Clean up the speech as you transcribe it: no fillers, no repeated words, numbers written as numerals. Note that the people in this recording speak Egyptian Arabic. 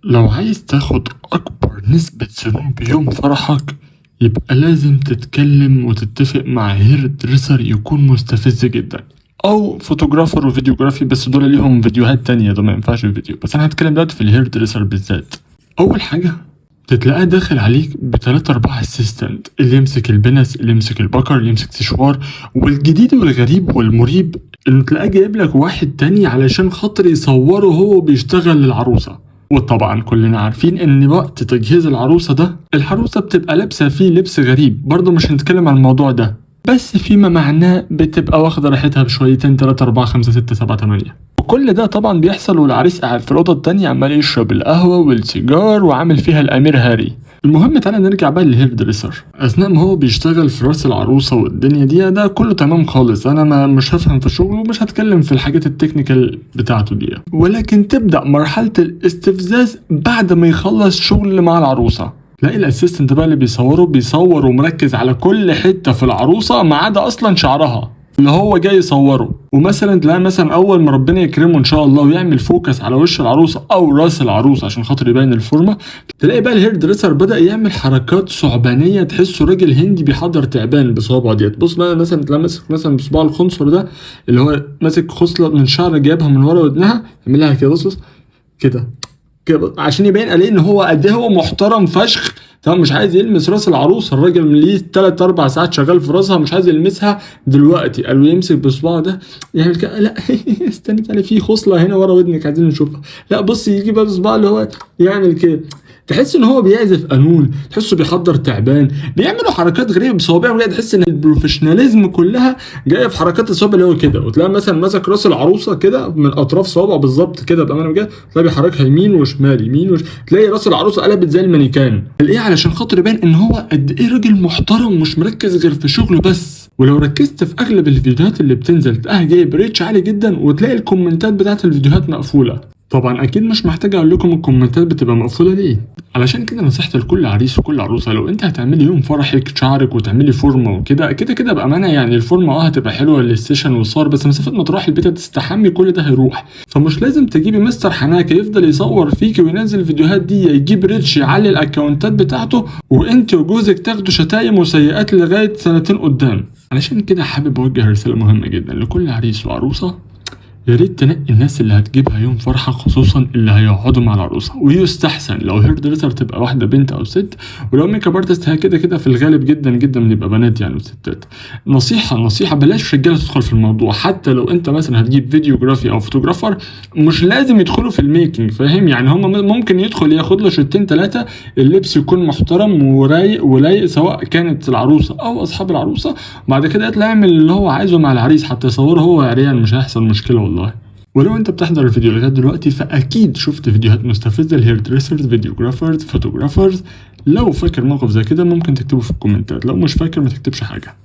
لو عايز تاخد أكبر نسبة ذنوب يوم فرحك، يبقى لازم تتكلم وتتفق مع hairdresser يكون مستفز جدا، او photographer و videography، بس دول ليهم فيديوهات تانية، ده ما ينفعش فيديو. بس انا هتكلم دلوقتي في ال hairdresser بالذات. اول حاجة تتلاقاه داخل عليك بتلاتة أربعة assistant، اللي يمسك البنس، اللي يمسك البكر، اللي يمسك سشوار. والجديد والغريب والمريب انه تلاقاه جايب لك واحد تاني علشان خاطر يصوره وهو بيشتغل للعروسة. وطبعا كلنا عارفين ان وقت تجهيز العروسة ده العروسة بتبقى لابسة فيه لبس غريب، برضه مش هنتكلم عن الموضوع ده، بس فيما معناه بتبقى واخدة راحتها بشويتين تلاتة أربعة خمسة ستة سبعة تمانية. وكل ده طبعا بيحصل والعريس قاعد في الأوضة التانية عمال يشرب القهوة والسيجار وعامل فيها الأمير هاري. المهم تعالى نرجع بقى لل hairdresser. اثناء ما هو بيشتغل في راس العروسة والدنيا دي، ده كله تمام خالص، انا ما مش هفهم في شغله ومش هتكلم في الحاجات ال technical بتاعته دي، ولكن تبدا مرحلة الاستفزاز بعد ما يخلص شغل مع العروسه. تلاقي ال assistant بقى اللي بيصوره بيصور ومركز على كل حتة في العروسة ما عدا اصلا شعرها اللي هو جاي يصوره. ومثلا تلاقي مثلا اول ما ربنا يكرمه ان شاء الله ويعمل focus على وش العروسة او راس العروسة عشان خاطر يبين الفورمه، تلاقي بقى ال hairdresser بدا يعمل حركات ثعبانيه، تحسه راجل هندي بيحضر تعبان بصوابعه ديت. بص بقى، مثلا تلاقي ماسك مثلا بصباعه الخنصر ده اللي هو ماسك خصلة من شعر جايبها من ورا ودنها، يعملها كده، بص بص كده كده، عشان يبين عليه ان هو قد ايه هو محترم فشخ، تمام؟ مش عايز يلمس راس العروسه. الراجل ليه 3 4 ساعات شغال في راسها، مش عايز يلمسها دلوقتي. قالوا يمسك بصباعه ده يعمل كده، لا استني تعالي، في خصلة هنا ورا ودنك عايزين نشوفها. لا بص، يجي بقى بصباعه اللي هو يعمل كده، تحس ان هو بيعزف قانون، تحسه بيحضر تعبان، بيعملوا حركات غريبة بصوابعهم كده، تحس ان ال professionalism كلها جاية في حركات الصوابع اللي هو كده. وتلاقي مثلا ماسك راس العروسة كده من اطراف صوابعه بالظبط كده بامانه كده، تلاقي بيحركها يمين وشمال يمين تلاقي راس العروسة قلبت زي المانيكان. ايه؟ علشان خاطر يبان ان هو قد ايه راجل محترم مش مركز غير في شغله بس. ولو ركزت في اغلب الفيديوهات اللي بتنزل تلاقيها جايب reach عالي جدا، وتلاقي الكومنتات بتاعت الفيديوهات مقفوله. طبعا اكيد مش محتاج اقول لكم الكومنتات بتبقى مقفولة ليه. علشان كده نصيحتي لكل عريس وكل عروسه، لو انت هتعملي يوم فرحك شعرك وتعملي فورمه وكده كده كده، بامانه يعني الفورمة هتبقى حلوة لل session والصور، بس مسافة ما تروحي البيت تستحمي كل ده هيروح. فمش لازم تجيبي مستر حناكه يفضل يصور فيكي وينزل الفيديوهات دي، يجيب reach يعلي الاكونتات بتاعته، وانت وجوزك تاخدوا شتايم وسيئات لغاية سنتين قدام. علشان كده حابب اوجه رسالة مهمة جدا لكل عريس وعروسه، يا ريت تنقي الناس اللي هتجيبها يوم فرحك، خصوصا اللي هيقعدوا مع العروسة. ويستحسن لو hairdresser تبقى واحدة بنت او ست، ولو makeup artist هي كده كده في الغالب جدا جدا بنبقى بنات يعني وستات. نصيحة نصيحه، بلاش رجاله تدخل في الموضوع. حتى لو انت مثلا هتجيب videography او photographer مش لازم يدخلوا في ال making، فاهم؟ يعني هم ممكن يدخل ياخد له شوتين ثلاثه، اللبس يكون محترم ورايق ولايق سواء كانت العروسة او اصحاب العروسه، بعد كده يطلع يعمل اللي هو عايزه مع العريس، حتى يصوره هو عريان مش هيحصل مشكلة والله. ولو انت بتحضر الفيديو لغاية دلوقتي فاكيد شفت فيديوهات مستفزة ل hairdressers، videographers، photographers. لو فاكر موقف زي كده ممكن تكتبه في الكومنتات، لو مش فاكر ما تكتبش حاجه.